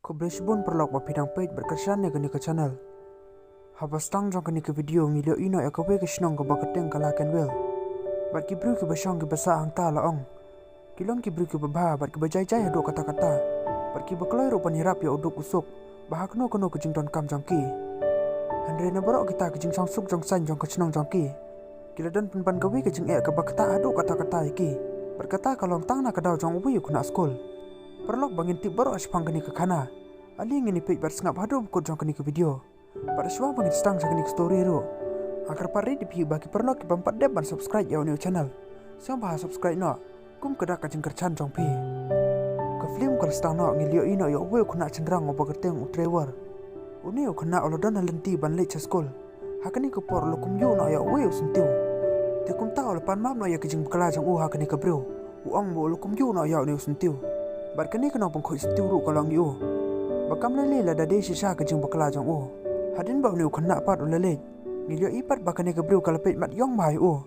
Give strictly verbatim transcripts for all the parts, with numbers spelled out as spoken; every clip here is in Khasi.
Khublei shibun paralok ba phi dang peit bad kyrshan ïa kane ka channel. Haba sdang jong kane ka video ngi la ïohi noh ïa kawei ka shnong kaba kyrteng ka Lakenville. Bad ki briew kiba shong kiba sah hangta la ong, ki long ki briew kiba bha bad kiba jai jai haduh katta katta, bad kiba kloi ruh ban ïarap ïa u duk u suk ba ha kano kano ka jingdonkam jong ki. Hynrei na baroh kita ki jingshong suk jong saiñ jong ka shnong jong ki, ki la don pynban kawei ka jingeh kaba ktah haduh katta katta ïa ki. Bad kata ka long tang na ka daw jong uwei u khynnah skul. Paralok, ba ngin tip baroh shaphang kane ka khana, ale ngin ïa peit bad sngap haduh ba kut jong kane ka video. Bad shuwa ba ngin sdang sha kane ka story ruh, nga kyrpad rit ïa phi ba ki paralok ki bym pat dep ban subscribe ïa une u channel, sngewbha subscribe noh kum ka dak ka jingkyrchan jong phi. Ka film ka la sdang noh, ngi la ïohi noh ïa uwei u khynnah shynrang uba kyrteng u Trevor. Une u khynnah u la don ha lynti ban leit sha skul. Ha kane ka por u la kumjuh noh ïa uwei u syntiew. Te kumta u la pan map noh ïa ka jingbakla jong u ha kane ka briew. U ong ba u la kumjuh noh ïa une u syntiew. Bad kane ka nongpynkhuid syntiew ruh ka la ong ïa u ba kam lei lei lada dei shisha ka jingbakla jong u. Hadien ba une u khynnah pat u la leit, ngi la ïohi pat ba kane ka briew ka la peit mat ïong bha ïa u.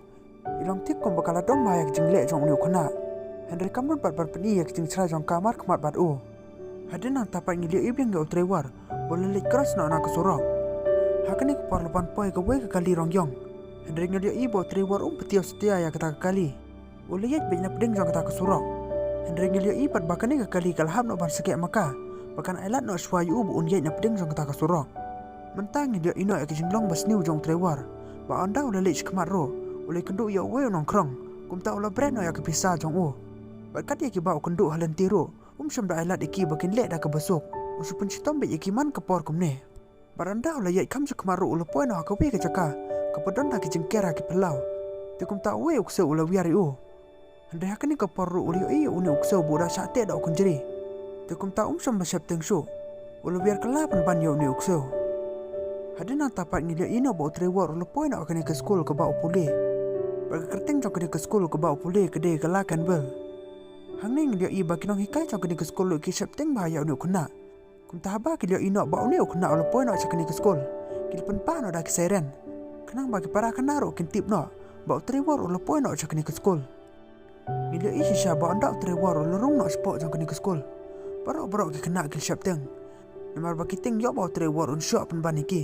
I long thik kumba ka la dom bha ïa ka jingleh jong une u khynnah. Hynrei kam nud pat ban pyni ïa ka jingshrai jong ka markhmat bad u. Hadien nangta pat ngi la ïohi biang ïa u Trevor ba u la leit cross noh na ka surok. Ha kane ka por la pan poi kawei ka kali rong ïong. Hynrei ngi la ïohi ba u Trevor um patia satia ïa kata ka kali. U la ïaid beit na pdeng jong kata ka surok. Hynrei ngi la ïohi pat ba kane ka kali ka la hap noh ban sakeh ma ka ba kan ailad noh shuwa ïa u ba un ïaid na pdeng jong kata ka surok. Mynta ngi la ïohi noh ïa ka jinglong ba sniew jong u Trevor, ba ynda u la leit shakhmat ruh u la ïakynduh ïa uwei u nongkhrong. Kumta u la bret noh ïa ka pisa jong u. Bad kat ïa kiba u kynduh ha lynti ruh, um shym da ailad ïa ki ba kin leh da kaba suk. U shu pynshitom beit ïa ki man ka por kumne. Bad ynda u la ïaid kham shakhmat ruh u la poi noh ha kawei ka jaka kaba don da ki jingker ha ki phyllaw. Te kumta uwei u ksew u la wiar ïa u. Hynrei ha kane ka por ruh u la ïohi ïa une u ksew ba u da shah teh da u kynjri. Te kumta um shym la sheptieng shuh, u la wiar kylla pynban ïa une u ksew. Hadien nangta pat ngi la ïohi noh ba u Trevor u la poi noh ha kane ka skul kaba u pule. Bad ka kyrteng jong kane ka skul kaba u pule ka dei ka Lakenville. Hangne ngi la ïohi ba ki nonghikai jong kane ka skul ruh ki sheptieng bha ïa une u khynnah. Kumta haba ki la ïohi noh ba une u khynnah u la poi noh sha kane ka skul, ki la pynpah noh da ki siren, khnang ba ki para khynnah ruh kin tip noh ba u Trevor u la poi noh sha kane ka skul. Ngi la ïohi shisha ba ynda u Trevor u la rung noh shapoh jong kane ka skul, baroh baroh ki khynnah ki la sheptieng. Namar ba ki tieng ïoh ba u Trevor un shoh pynban ïa ki.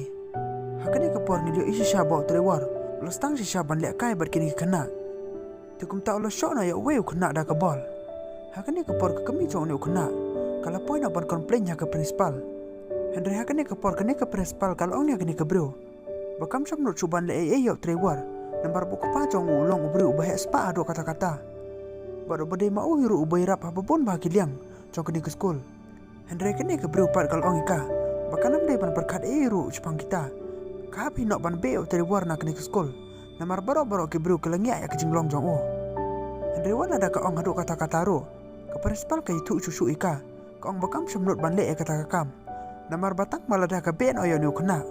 Ha kane ka por ngi la ïohi shisha ba u Trevor u la sdang shisha ban lehkai bad kine ki khynnah. Te kumta u la shoh noh ïa uwei u khynnah da ka bol. Ha kane ka por ka kmie jong une u khynnah ka la poi noh ban complain ha ka principal. Hynrei ha kane ka por kane ka principal ka la ong ïa kane ka briew ba kam shym nud shuh ban leh ei ei ïa u Trevor, namar ba u kpa jong u u long u briew uba heh spah haduh katta katta. Bad uba dei ma u hi ruh uba ïarap ha ba bun bah ki liang jong kane ka skul. Hynrei kane ka briew pat ka la ong ïa ka ba kan ym dei ban pyrkhat ei ei ruh shaphang kita. Ka hap hi noh ban beh ïa u Trevor na kane ka skul, namar baroh baroh ki briew ki la ngiah ïa ka jinglong jong u. Hynrei wat lada ka ong haduh katta katta ruh, ka principal ka ïathuh shuh shuh ïa ka, ka ong ba kam shym nud ban leh ïa kata ka kam, namar ba tang ma lada ka beh noh ïa une u khynnah.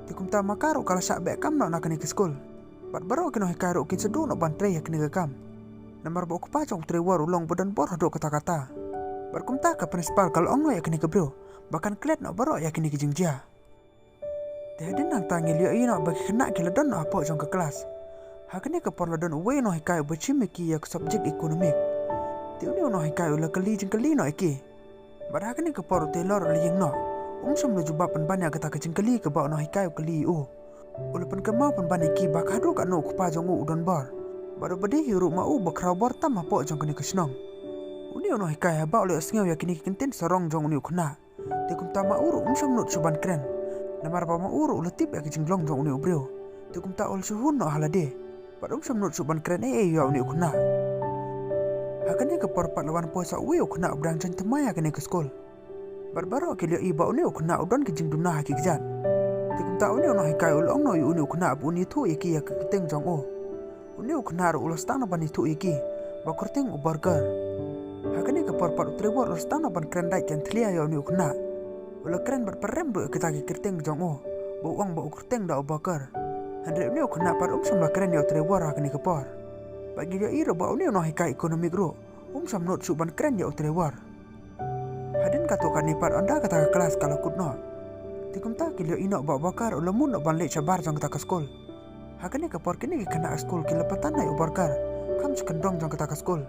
Te kumta ma ka ruh ka la shah beh kam noh na kane ka skul. Bad baroh ki nonghikai ruh kin sa duh noh ban trei ïa kane ka kam, namar ba u kpa jong u Trevor u long ba don bor haduh katta katta. Bad kumta ka principal ka la ong noh ïa kane ka briew ba kan klet noh baroh ïa kine ki jingjia. Te hadien nangta ngi la ïohi noh ba ki khynnah ki la don noh hapoh jong ka klas. Ha kane ka por la don uwei u nonghikai uba shim ïa ki ïa ka subject economic. Te une u nonghikai u la kylli jingkylli noh ïa ki. Bad ha kane ka por u Taylor u la ïeng noh. Um shym la jubab pynban ïa kata ka jingkylli kaba u nonghikai u kylli ïa u. U la pynkynmaw pynban ïa ki ba haduh katno u kpa jong u u don bor, bad uba dei hi ruh ma u ba khraw bor tam hapoh jong kane ka shnong. Une u nonghikai haba u la ïohsngew ïa kine ki kyntien sarong jong une u khynnah, te kumta ma u ruh um shym nud shuh ban kren, namar ba ma u ruh u la tip ïa ka jinglong jong une u briew. Te kumta u la shu hun noh ha lade bad um shym nud shuh ban kren ei ei ïa une u khynnah. Ha kane ka por pat la wan poi sa uwei u khynnah uba dang join thymmai ha kane ka skul. Bad baroh ki la ïohi ba une u khynnah u don ki jingduna ha ki kjat. Te kumta une u nonghikai u la ong noh ïa une u khynnah ba un ïathuh ïa ki ïa ka kyrteng jong u. Une u khynnah ruh u la sdang noh ban ïathuh ïa ki ba u kyrteng u Barker. Ha kane ka por pat u Trevor u la sdang noh ban kren dait kren thlia ïa une u khynnah. U la kren bad pyrem ruh ïa kita ki kyrteng jong u, ba u ong ba u kyrteng da u Barker. Hynrei une u khynnah pat um shym la kren ïa u Trevor ha kane ka por. Bad ngi la ïohi ruh ba une u nonghikai economic ruh um shym nud shuh ban kren ïa u Trevor. Hadien katto katne pat ynda kata ka klas ka la kut noh, te kumta ki la ïohi noh ba u Barker u la mut noh ban leit shabar jong kata ka skul. Ha kane ka por kine ki khynnah skul ki la patan ïa u Barker kham shi kyndong jong kata ka skul,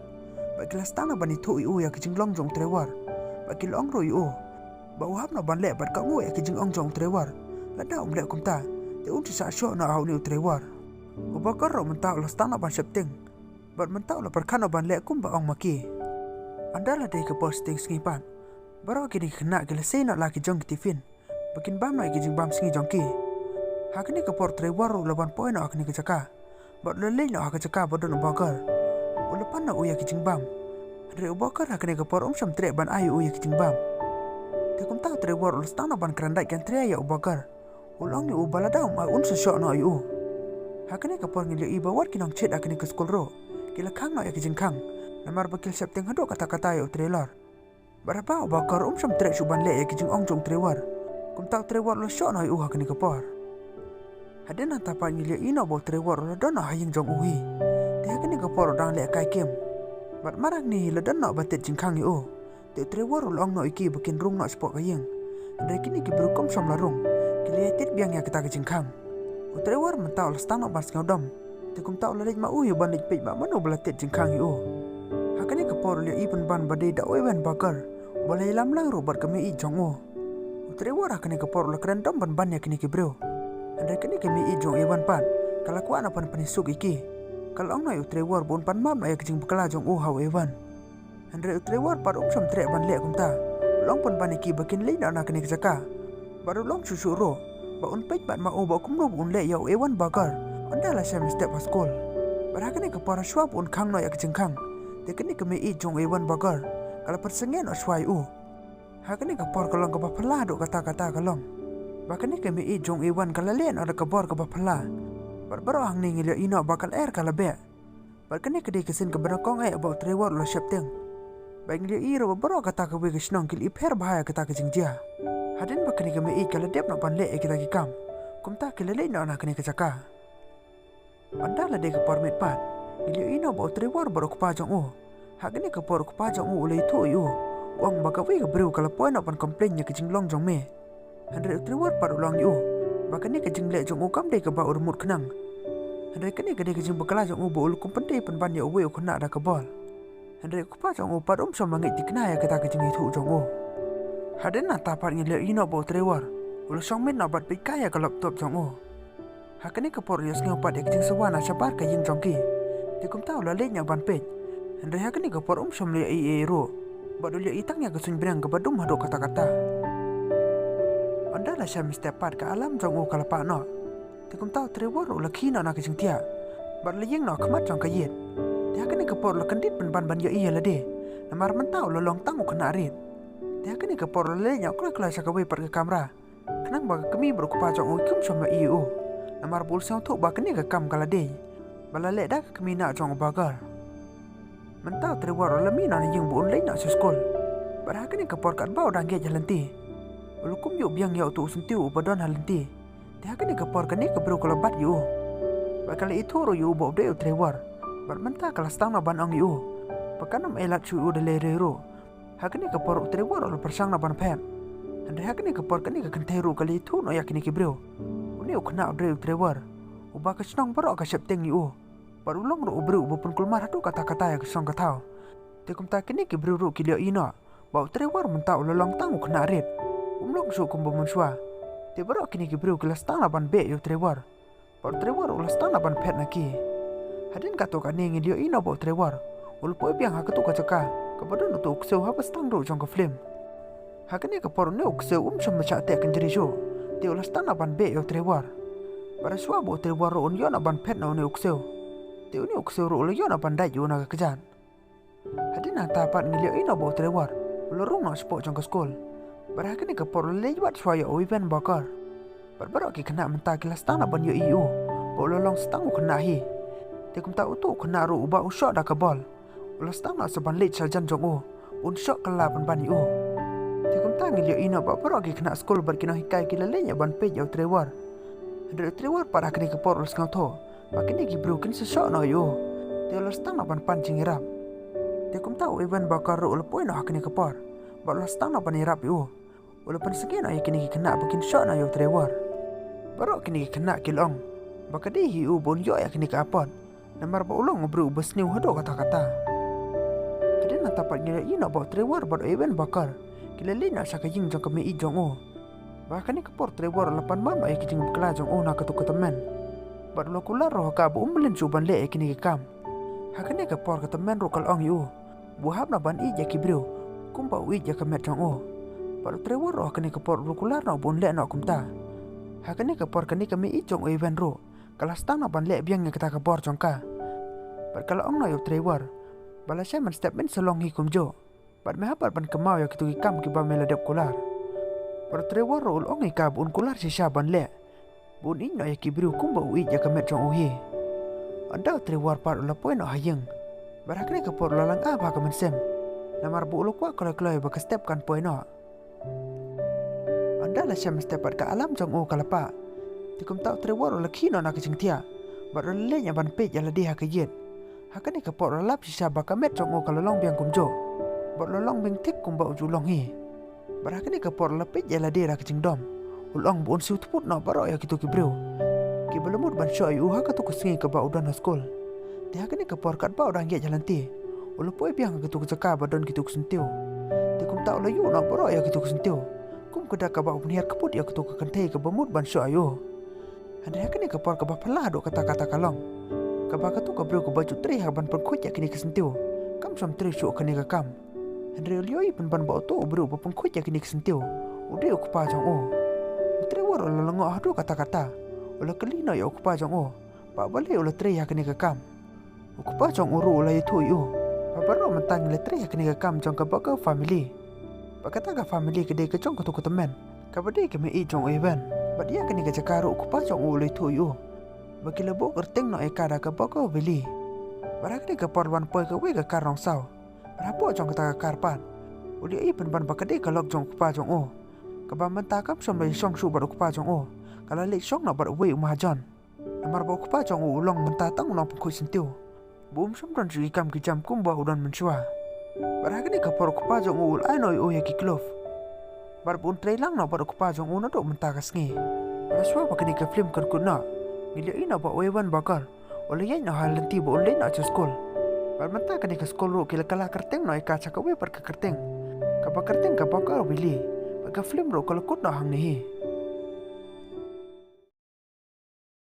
bad ki la sdang noh ban ïathuh ïa u ïa ka jinglong jong u Trevor. Bad ki la ong ruh ïa u ba u hap noh ban leh bad ka nguh ïa ki jingong jong u Trevor. Lada um leh kumta, te un sa shah shoh noh ha une u Trevor. U Booker ruh mynta u la sdang noh ban sheptieng, bad mynta u la pyrkhat noh ban leh kumba ong ma ki. Ynda la dei ka por shiteng sngi pat, baroh kine ki khynnah ki la sei noh la ki jong ki tiffin ba kin bam noh ïa ki jingbam sngi jong ki. Ha kane ka por u Trevor u la wan poi noh ha kane ka jaka, bad u la leit noh ha ka jaka ba don u Booker. U la pan noh u ïa ki jingbam, hynrei u Booker ha kane ka por um shym treh ban ai u ïa ki jingbam. Te kumta u Trevor u la sdang noh ban kren dait kren tria ïa u Booker. U la ong ïa u ba lada um ai un sa shoh noh ïa u. Ha kane ka por ngi la ïohi ba wat ki nongshit ha kane ka skul ruh ki la khang noh ïa ki jingkhang, namar ba ki la sheptieng haduh katta katta ïa u Trevor. Bad haba u Booker um shym treh shuh ban leh ïa ki jingong jong u Trevor, kumta u Trevor u la shoh noh ïa u ha kane ka por. Hadien nangta pat ngi la ïohi noh ba u Trevor u la don noh ha ïing jong u hi. Te ha kane ka por u dang leh kai kem, bad mar hangne hi la don noh ba thied jingkhang ïa u. Te u Trevor u la ong noh ïa ki ba kin rung noh shapoh ka ïing. Hynrei kine ki briew kim shym la rung, ki la ïai tied biang ïa kata ka jingkhang. U Trevor mynta u la sdang noh ban sngewdom. Te kumta u la leit ma u hi ban leit peit ba mano ba la thied jingkhang ïa u. Ha kane ka por u la ïohi pynban ba dei da u Evan Booker, ba la ïalam lang ruh bad ka mei ïeit jong u. U Trevor ha kane ka por u la kren dom pynban ïa kine ki briew. Hynrei kane ka mei ïeit jong u Evan pat, ka la kwah noh ban pynsuk ïa ki. Ka la ong noh ïa u Trevor ba un pan map noh ïa ka jingbakla jong u ha u Evan. Hynrei u Trevor pat um shym treh ban leh kumta. U la ong pynban ïa ki ba kin leit noh na kane ka jaka. Bad u la ong shuh shuh ruh ba un peit bad ma u ba kumno ba un leh ïa u Evan Booker ynda la shem step ha skul. Bad ha kane ka por shuwa ba un khang noh ïa ka jingkhang, te kane ka mei ïeit jong u Evan Booker ka la pynsangeh noh shuwa ïa u. Ha kane ka por ka long kaba phylla haduh katta katta ka long. Bad kane ka mei ïeit jong u Evan ka la leh noh da ka bor kaba phylla. Bad baroh hangne ngi la ïohi noh ba ka lyer ka la beh. Bad kane ka dei ka sien kaba nyngkong eh ba u Trevor u la sheptieng. Bad ngi la ïohi ruh ba baroh kata kawei ka shnong ki la ïapher bha ïa kata ka jingjia. Hadien ba kane ka mei ïeit ka la dep noh ban leh ïa kita ki kam, kumta ki la leit noh na kane ka jaka. Ynda la dei ka por miet pat, ngi la ïohi noh ba u Trevor bad u kpa jong u. Ha kane ka por u kpa jong u u la ïathuh ïa u, u ong ba kawei ka briew ka la poi noh ban complain ïa ka jinglong jong me. Hynrei u Trevor pat u la ong ïa u ba kane ka jingleh jong u kam dei kaba u la mut khnang. Hynrei kane ka dei ka jingbakla jong u ba u la kum pyndei pynban ïa uwei u khynnah da ka bol. Hynrei u kpa jong u pat um shym la ngeit thikna ïa kata ka jingïathuh jong u. Hadien nangta pat ngi la ïohi noh ba u Trevor u la shong miet noh bad peit kai ïa ka laptop jong u. Ha kane ka por u la ïohsngew pat ïa ka jingsawa na shabar ka ïing jong ki. Te kumta u la leit noh ban peit. Hynrei ha kane ka por um shym la ïohi ei ei ruh, bad u la ïohi tang ïa ka suiñ bneng kaba dum haduh katta katta. Ynda la shem step pat ka alarm jong u ka la pah noh. Te kumta u Trevor u la khie noh na ka jingthiah, bad u la ïeng noh ha khmat jong ka ïit. Te ha kane ka por u la kyndit pynban ban ïohi ïa lade, namar mynta u la long tang u khynnah rit. Te ha kane ka por u la leit noh kloi kloi sha kawei pat ka kamra, khnang ba ka kmie bad u kpa jong u kim shym ïohi ïa u, namar ba u la sngewthuh ba kane ka kam ka la dei ba la leh da ka kmie nah jong u Booker. Mynta u Trevor u la mih noh na ïing ba un leit noh sha skul. Bad ha kane ka por katba u dang ngeit ha lynti, u la kum ïoh biang ïa uto u syntiew uba don ha lynti. Te ha kane ka por kane ka briew ka la bat ïa u, bad ka la ïathuh ruh ïa u ba u dei u Trevor. Bad mynta ka la sdang noh ban ong ïa u ba kan ym ailad shuh ïa u da lehrieh ruh. Ha kane ka por u Trevor u la pyrshang noh ban phet. Hynrei ha kane ka por kane ka kynthei ruh ka la ïathuh noh ïa kine ki briew. Une u khynnah u dei u Trevor, uba ka shnong baroh ka sheptieng ïa u, bad u long ruh u briew uba pynkulmar haduh katta katta ïa ka shnong ka thaw. Te kumta kine ki briew ruh ki la ïohi noh ba u Trevor mynta u la long tang u khynnah rit, um long shuh kumba mynshuwa. Te baroh kine ki briew ki la sdang noh ban beh ïa u Trevor, bad u Trevor u la sdang noh ban phet na ki. Hadien katto katne ngi la ïohi noh ba u Trevor u la poi biang ha katto ka jaka kaba don uto u ksew haba sdang ruh jong ka phlim. Ha kane ka por une u ksew um shym la shah teh kynjri shuh, te u la sdang noh ban beh ïa u Trevor. Bad shuwa ba u Trevor ruh un ïoh noh ban phet na une u ksew, te une u ksew ruh u la ïoh noh ban dait ïa u na ka kjat. Hadien nangta pat ngi la ïohi noh ba u Trevor u la rung noh shapoh jong ka skul. Bad ha kane ka por u la leit wad shuwa ïa u Evan Booker. Bad baroh ki khynnah mynta ki la sdang noh ban ïohi ïa u ba u la long sa tang u khynnah hi. Te kumta uto u khynnah ruh uba u shoh da ka bol u la sdang noh sa ban leit sha jan jong u, un shoh kylla pynban ïa u. Te kumta ngi la ïohi noh ba baroh ki khynnah skul bad ki nonghikai ki la leit noh ban peit ïa u Trevor. Hynrei u Trevor pat ha kane ka por u la sngewthuh ba kine ki briew kin sa shoh noh ïa u, te u la sdang noh ban pan jingïarap. Te kumta u Evan Booker ruh u la poi noh ha kane ka por, bad u la sdang noh ban ïarap ïa u. U la pynsangeh noh ïa kine ki khynnah ba kin shoh noh ïa u Trevor. Baroh kine ki khynnah ki la ong ba ka dei hi u ba un ïoh ïa kane ka apot, namar ba u long u briew uba sniew haduh katta katta. Hadien nangta pat ngi la ïohi noh ba u Trevor bad u Evan Booker ki la leit noh sha ka ïing jong ka mei-ïeit jong u. Ba ha kane ka por Trevor u la pan map noh ïa ki jingbakla jong u na katu ka tymmen. Bad u la kular ruh ha ka ba um mlien shuh ban leh ïa kine ki kam. Ha kane ka por ka tymmen ruh ka la ong ïa u ba u hap noh ban ïeit ïa ki briew kumba u ïeit ïa ka met jong u. Bad u Trevor ruh ha kane ka por u la kular noh ba un leh noh kumta. Ha kane ka por kane ka mei-ïeit jong u Evan ruh ka la sdang noh ban leh biang ïa kata ka bor jong ka. Bad ka la ong noh ïa u Trevor ba lashai mynstep men sa long hi kumjuh. Bad me hap pat ban kynmaw ïa kitu ki kam kiba me la dep kular. Bad u Trevor ruh u la ong ïa ka ba un kular shisha ban leh ba un ïeit noh ïa ki briew kumba u ïeit ïa ka met jong u hi. Ynda u Trevor pat u la poi noh ha ïing. Bad ha kane ka por u la lang ap ha ka mynsiem namar ba u la kwah kloi kloi ba ka step kan poi noh. Ynda lashai mynstep pat ka alarm jong u ka la pah. Te kumta u Trevor u la khie noh na ka jingthiah bad u la leit noh ban peit ïa lade ha ka ïit. Ha kane ka por u la lap shisha ba ka met jong u ka la long biang kumjuh bad u la long biang thik kumba u ju long hi. Bad ha kane ka por u la peit ïa lade da ka jingdom. U la ong ba un siew tput noh baroh ïa kitu ki briew kiba la mut ban shoh ïa u ha katu ka sngi kaba u don ha skul. Te ha kane ka por katba u dang ïaid ha lynti u la poi biang ha katu ka jaka ba don kitu ki syntiew. Te kumta u la ïuh noh baroh ïa kitu ki syntiew kum ka dak kaba u pynhiar kput ïa katu ka kynthei kaba mut ban shoh ïa u. Hynrei ha kane ka por kaba phylla haduh katta katta ka long kaba katu ka briew kaba ju trei ha ban pynkhuid ïa kine ki syntiew kam shym trei shuh kane ka kam. Hynrei u la ïohi pynban ba utu u briew uba pynkhuid ïa kine ki syntiew u dei u kpa jong u. U Trevor u la lyngngoh haduh katta katta. U la kylli noh ïa u kpa jong u ba balei u la trei ha kane ka kam. U kpa jong u ruh u la ïathuh ïa u ba baroh mynta ngi la trei ha kane ka kam jong ka Barker family. Ba kata ka family ka dei ka jong katu ka tymmen kaba dei ka mei-ïeit jong u Evan. Bad ïa kane ka jaka ruh u kpa jong u u la ïathuh ïa u ba ki la buh kyrteng noh ïa ka da ka Barker Valley. Bad ha kane ka por la wan poi kawei ka kar nongsaw. Bad hapoh jong kata ka kar pat u la ïohi pynban ba ka dei ka lok jong u kpa jong u kaba mynta kam shym la ïashong shuh bad u kpa jong u, ka la leit shong noh bad uwei u mahajon. Namar ba u kpa jong u u long mynta tang u nongpynkhuid syntiew ba um shym don shuh ki kam ki jam kumba u don mynshuwa. Bad ha kane ka por u kpa jong u u la ai noh ïa u ïa ki kluf bad ba un trei lang noh bad u kpa jong u naduh mynta ka sngi. Bad shuwa ba kane ka film kan kut noh ngi la ïohi noh ba u Evan Barker u la ïaid noh ha lynti ba un leit noh sha skul. Bad mynta kane ka skul ruh ki la kylla kyrteng noh ïa ka sha kawei pat ka kyrteng kaba kyrteng ka Barker Valley. Bad ka film ruh ka la kut noh hangne hi.